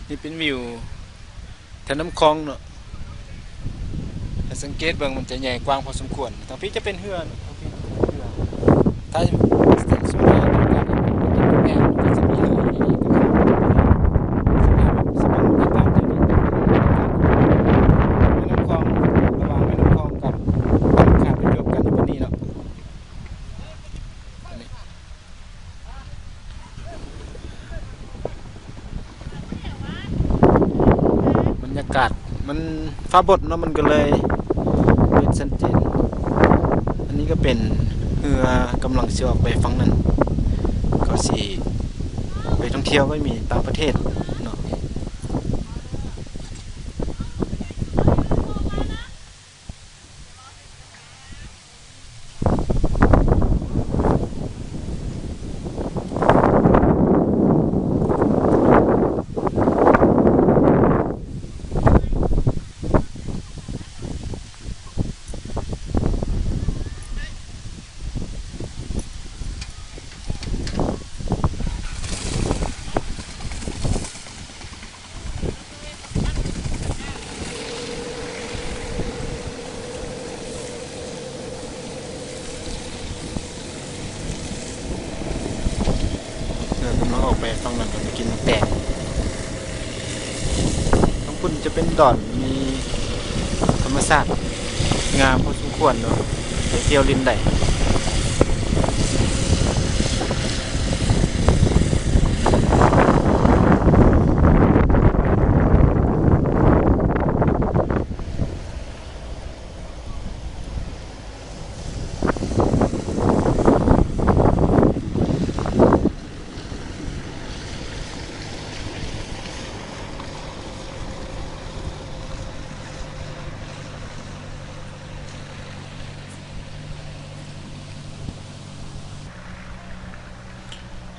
ນີ້ເປັນວິວແຖວນ້ຳຂອງເນາະ ຖ້າສັງເກດເບິ່ງມັນຈະໃຫຍ່ກວ້າງພໍສົມຄວນ. ທາງພີ້ຈະເປັນເຮືອເນາະ ທາງພີ້ເປັນເຮືອ ຖ້າສົມມຸດວ່າເຮົາຕ້ອງການເປັນແບບ ມັນກໍຈະມີເຮືອຢູ່ນີ້ ສະພາບ ສະພາບບັນຍາກາດແບບນີ້ ແມ່ນ້ຳຂອງ ລະຫວ່າງແມ່ນ້ຳຂອງກັບ ຂ້າມໄປຈົບກັນຢູ່ບ່ອນນີ້ເນາະ ອັນນີ້. ບັນຍາກາດມັນຟ້າບົດເນາະ ມັນກໍເລີຍເປັນຊັດເຈນ. ອັນນີ້ກໍເປັນເຮືອກຳລັງຊິອອກໄປຝັ່ງນັ້ນ ກໍຊິໄປທ່ອງທ່ຽວ ກໍມີຕ່າງປະເທດເນາະ. ເຮືອກຳລັງອອກໄປຝັ່ງນັ້ນ ເພິ່ນໄປກິນໝາກແຕງ. ທາງພຸ້ນຈະເປັນດອນ ມີທຳມະຊາດງາມພໍສົມຄວນເນາະ ໄປທ່ຽວຫຼິ້ນໄດ້.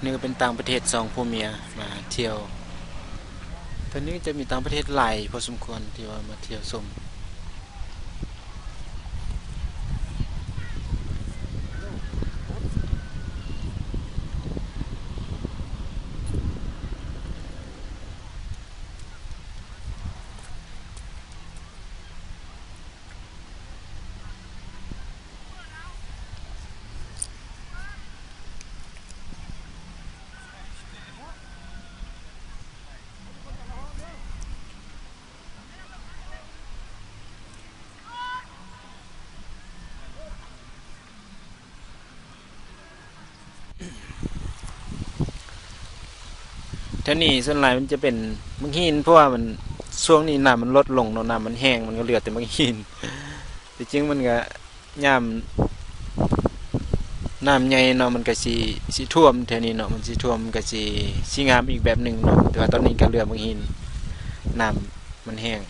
ນີ້ກໍເປັນຕ່າງປະເທດ ສອງຜົວເມຍມາທ່ຽວ. ຕອນນີ້ຈະມີຕ່າງປະເທດຫຼາຍພໍສົມຄວນທີ່ວ່າມາທ່ຽວຊົມ. ແຖວນີ້ສ່ວນຫຼາຍມັນຈະເປັນໝາກຫີນ ເພາະວ່າມັນ ຊ່ວງນີ້ນ້ຳມັນລົດລົງເນາະ ນ້ຳມັນແຫ້ງ ມັນກໍເຫຼືອແຕ່ໝາກຫີນ. ທີ່ຈິງມັນກໍ ຍາມນ້ຳໃຫຍ່ເນາະ ມັນກໍຊິ ຊິຖ້ວມແຖວນີ້ເນາະ ມັນຊິຖ້ວມ ມັນກໍຊິ ຊິງາມອີກແບບໜຶ່ງເນາະ. ແຕ່ວ່າຕອນນີ້ກໍເຫຼືອໝາກຫີນ ນ້ຳມັນແຫ້ງ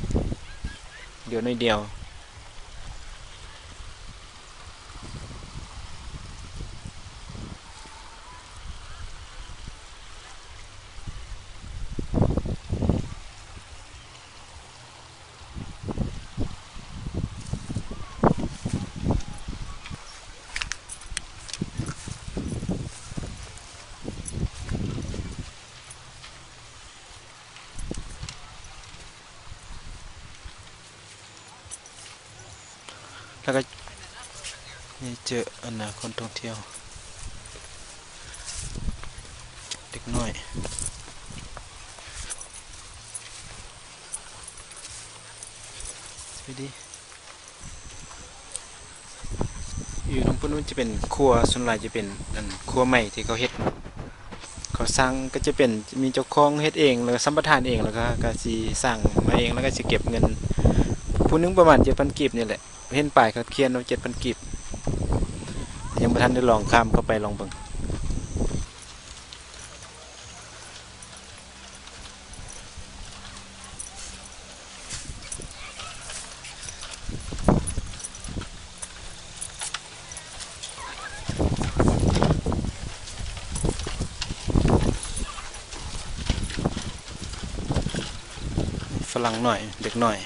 ເຫຼືອໜ້ອຍດຽວ. ແລ້ວກໍນີ້ເຈີອັນນ່າ ຄົນທ່ອງທ່ຽວ ເດັກນ້ອຍ ສະບາຍດີ. ຢູ່ທາງພຸ້ນມັນຈະເປັນຄົວ ສ່ວນຫຼາຍຈະເປັນອັນຄົວໃໝ່ທີ່ເຂົາເຮັດ ເຂົາສ້າງກໍຈະເປັນ ມີເຈົ້າຂອງເຮັດເອງ ແລ້ວກໍສຳປະທານເອງ ແລ້ວກໍ ກໍຊິສ້າງມາເອງ ແລ້ວກໍຊິເກັບເງິນ ຜູ້ໜຶ່ງປະມານເຈັດພັນກີບນີ້ແຫຼະ. ເຫັນປ້າຍເຂົາຂຽນວ່າເຈັດພັນກີບ ຍັງບໍ່ທັນໄດ້ລອງຂ້າມເຂົ້າໄປລອງເບິ່ງ. ຝຣັ່ງນ້ອຍ ເດັກນ້ອຍ.